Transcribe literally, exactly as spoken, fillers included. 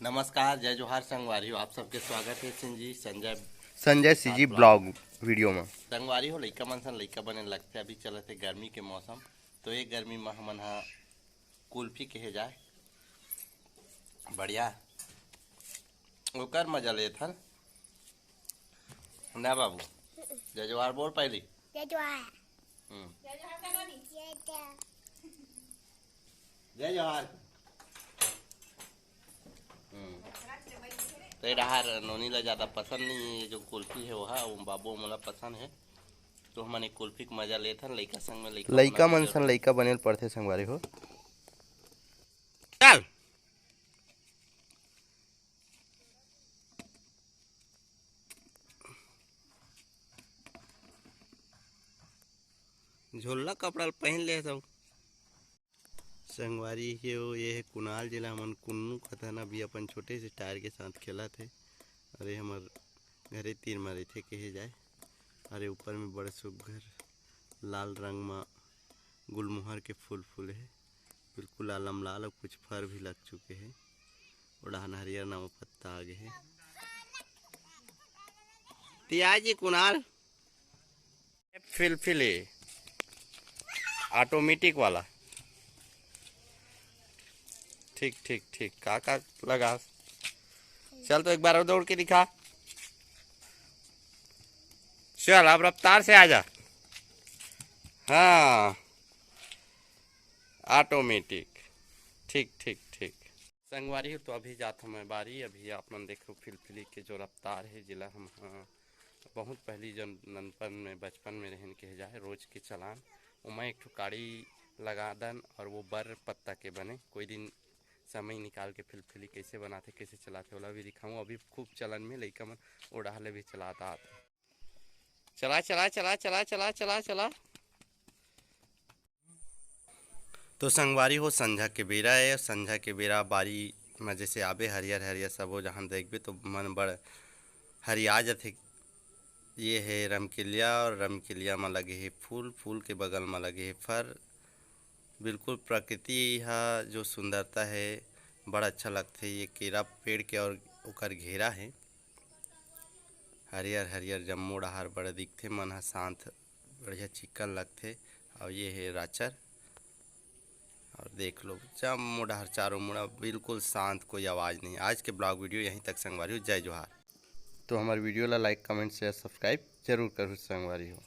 नमस्कार, जय जोहार संगवारी हो, आप सबके स्वागत हे सिंजी Sanjay Sanjay CG blog video में। संगवारी हो, लइका मन सन लइका बने लगथे। अभी चलत हे गर्मी के मौसम, तो ये गर्मी में हमन हा कुल्फी कहे जाए, बढ़िया ओकर मजा लेथन ना बाबू। जय जोहार बोल पहली। जय जोहार। हम्म। जय जोहार। जय जोहार। हम्म। तो ये डहार नोनी ला ज्यादा पसंद नहीं है, ये जो कुल्फी है वो है, वो बाबू मोला पसंद है। तो हमन एक कुल्फी के मजा लेथन, लइका संग में लइका लइका बना मन के सन लइका बने ल पड़थे संगवारी हो। चल। झोला कपड़ा ल पहन ले सब। संगवारी हो, ये हे कुणाल, जेला हमन कुन्नू कथन। अभी अपन छोटे से टायर के साथ खेलत हे। अरे हमर घरे तीर म रहिथे कहे जाए। अरे ऊपर में बड़ सुग्घर लाल रंग म गुलमोहर के फूल फूले हे, बिल्कुल आलम लाल, अउ कुछ फर भी लग चुके हे। ओड़ाहन हरियर नवा पत्ता आ गे हे। तिया जी कुणाल, फिलफिली ऑटोमेटिक वाला। ठीक ठीक ठीक, का का लगा? चल तो एक बार और दौड़ के दिखा। चल अब रफ्तार से आ जा। हाँ, ऑटोमेटिक। ठीक ठीक ठीक। संगवारी हो, तो अभी जात हमें बारी। अभी आप मन देखो फिलफिली के जो रफ्तार है, जेला हम, हाँ, बहुत पहली जब ननपन में, बचपन में रहन कहे जाए, रोज के चलान, ओमा एक ठो काड़ी लगा दन और वो बर पत्ता के बने। कोई दिन समय निकाल के फिलफिली कैसे बनाथे, कैसे चलाथे, ओला भी दिखाऊँ। अभी खूब चलन में, लइका मन ओढ़ा ले भी चलात आत। चला चला चला चला चला चला चला। तो संगवारी हो, संझा के बेरा है। संझा के बेरा बारी में जैसे आबे, हरियर हरियर सबो जहाँ देखबे तो मन बड़ हरिया जथे। ये है रमकेलिया और रमकेलिया में लगे है फूल, फूल के बगल में लगे है फर। बिल्कुल प्रकृति हा जो सुंदरता है, बड़ा अच्छा लगथे। ये केरा पेड़ के और ओकर घेरा है, हरियर हरियर जम्मो डहार बड़ा दिखथे, मन ह शांत, बढ़िया चिक्कन लगथे। और ये है राचर, और देख लो जम्मो डहार चारों मुड़ा बिल्कुल शांत, कोई आवाज़ नहीं। आज के ब्लॉग वीडियो यहीं तक संगवारी हो, जय जोहार। तो हमारे वीडियो ला लाइक, कमेंट, शेयर, सब्सक्राइब जरूर करो संगवारी हो।